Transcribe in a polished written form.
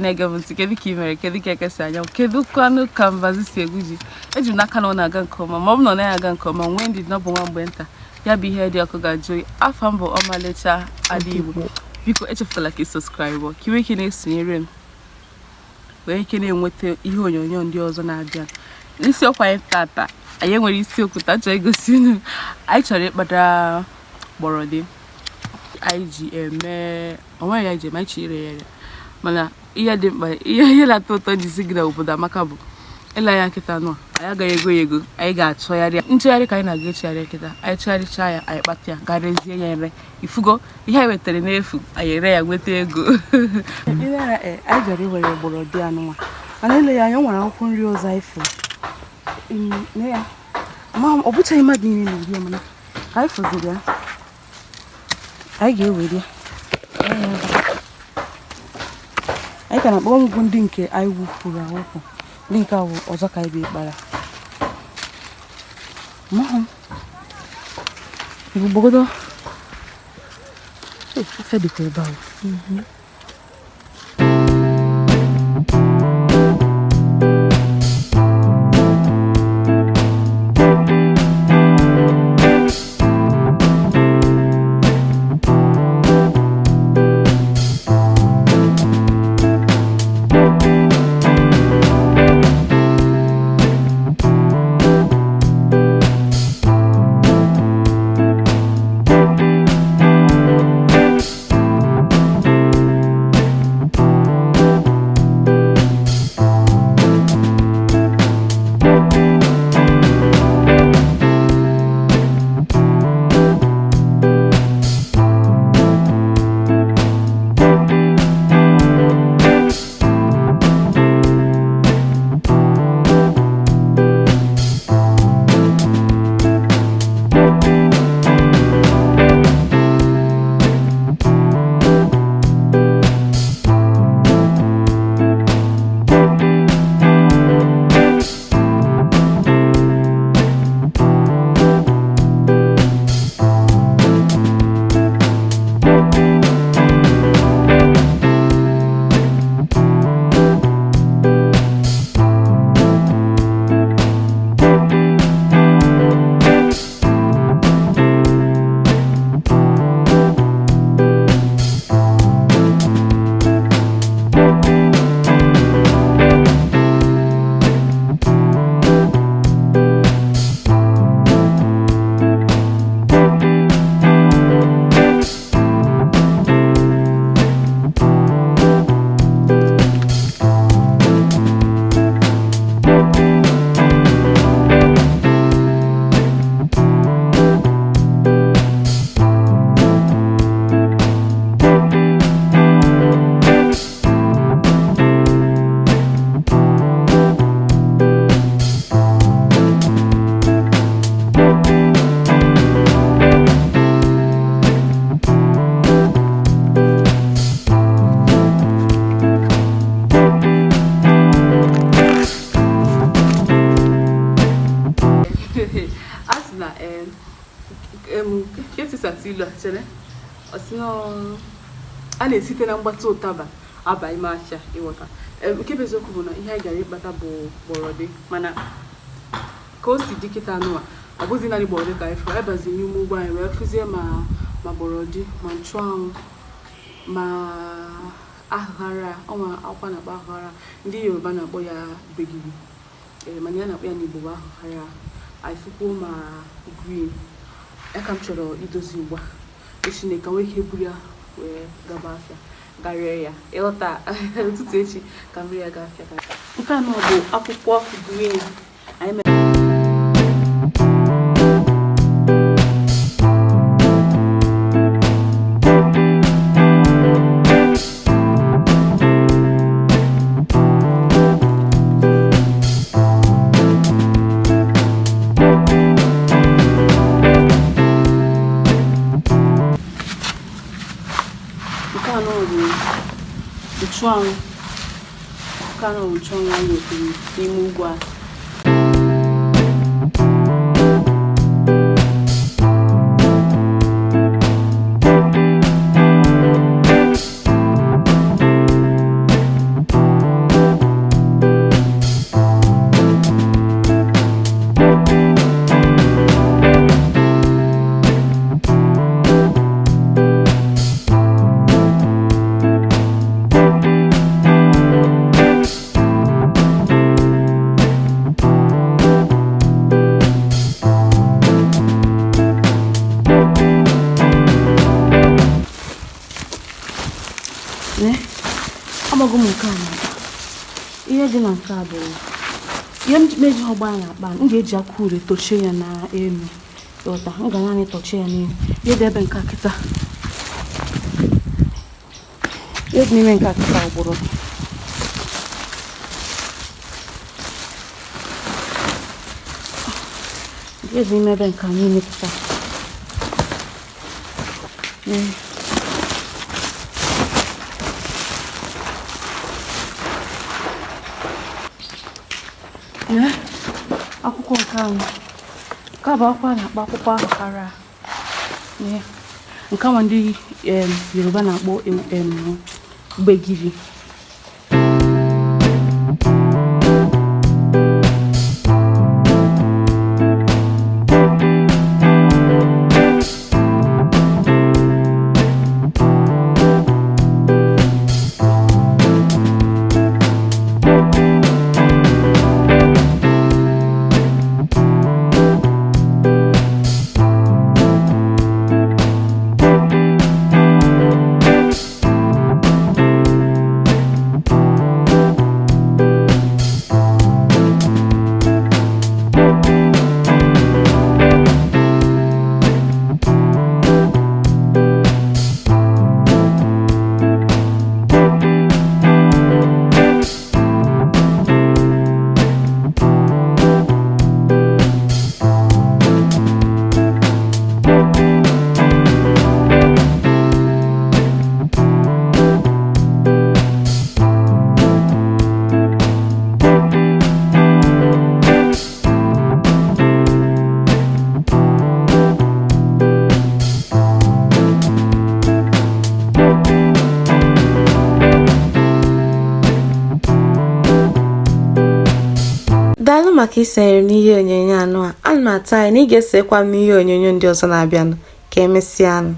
Na-ege m ntị, kedu ka ị mere? Kedu ka eke si anya? Kedu kwanụ ka mbazi si egwu ji? Eji m n'aka na ọ na-aga nke ọma. Ma ọ bụ na ọ naghị aga nke ọma, nwee ndidi na ọ bụ nwa mgbe nta ya bụ ihe dị ọkụ ga-ajụ oyi. Afa m bụ Ọmalịcha Ada Igbo. Biko echefukwala ka ị subscribe, ka ị nwee ike na-esonyere m, nwee ike na-enweta ihe onyonyo ndị ọzọ na-abịa. N'isiokwu anyị tata, anyị enwere isiokwu taa chọrọ igosi unu. Anyị chọrọ ịkpata gbọrọdị anyị ji eme onwe ya, ji eme anyị chọrọ ire ya ere. Mana ihe dị mkpa, ihe na-atọ ụtọ ji si gị na obodo amaka bụ ile anya nkịta nọ. Anyị agaghị ego ya ego, anyị ga-achọgharị ya nchegharị ka anyị na-aga echegharị nkịta. Anyị chegharịchaa ya, anyị kpata ya, gaa rezie ya ere. Ifugo ihe anyị wetara n'efu, anyị ere ya nweta ego. Ile anya, anyị bịara iwere gbọrọdị anụnwa, mana ile ya anya, o nwere akwụkwọ nri ọzọ anyị fụrụ ne ya. Ama m, ọ bụchaghị mmadụ niile na-eri ya, mana ka anyị fụziri ya, anyị ga-ewere ya. Anyị ka na-akpọ ngwụ ndị nke anyị wupụrụ awụpụ, ndị nke awụ ọzọ ka anyị bụ ịkpara. Amaghị m Igbo gbogodo. Ee, ofe dịkwa ebe ahụ. A sị na ka esi atụ ilu a, chere, ọ sị na a na-esite na mgbatị ụtaba aba ime afịa. Ịghọta? Nke bụ eziokwu bụ na ihe anyị gara ịkpata bụ gbọrọdị, mana ka o si dị kịta anụwa, ọ bụzi naanị gbọrọdị ka anyị fụrụ. Anyị bazi n'ime ugbo anyị wee fụzie ma gbọrọdị, ma nchụanwụ, ma ahụghara ọnwa akwụkwọ na-akpọ ahụghara. Ndị Yoruba na-akpọ ya gbegiri, ee, mana ya na-akpọ ya n'Igbo bụ ahụghara. Anyị fụkwuo ma green ya ka m chọrọ idozi ugbu a. Echi na ka nwee ike buru ya wee gaba afịa, gaa ree ya. Ịghọta? Ụtụtụ echi ka m ree ya gaa afịa. Ka nke anọ bụ akwụkwọ green anyị mere. Nke anọ bụ nchụanwụ. Nke anọ bụ nchụanwụ anyị wetara n'ime ugbo a. nke a n'akpa. Ihe dị na nke a bụ ihe m meji ọgba ya n'akpa. M ga-eji akwụkwọ ure tochie ya n'elu. Ịghọta, m ga naanị tọchie ya n'elu. Ihe dị ebe nke a kịta, ihe dị n'ime nke a kịta gwụrụ. Ihe dị n'ime ebe nke a niile kịta. Ee, akwụkwọ nke ahụ, nke a bụ akwụkwọ a na-akpọ akwụkwọ akara. Ee, nke a ndị Yoruba na-akpọ gbegiri. Daalụ maka isonyere m n'ihe onyonyo anụ a. Ana m atụ anya na ị ga-esonyekwa m n'ihe onyonyo ndị ọzọ na-abịanụ. Ka emesịanụ.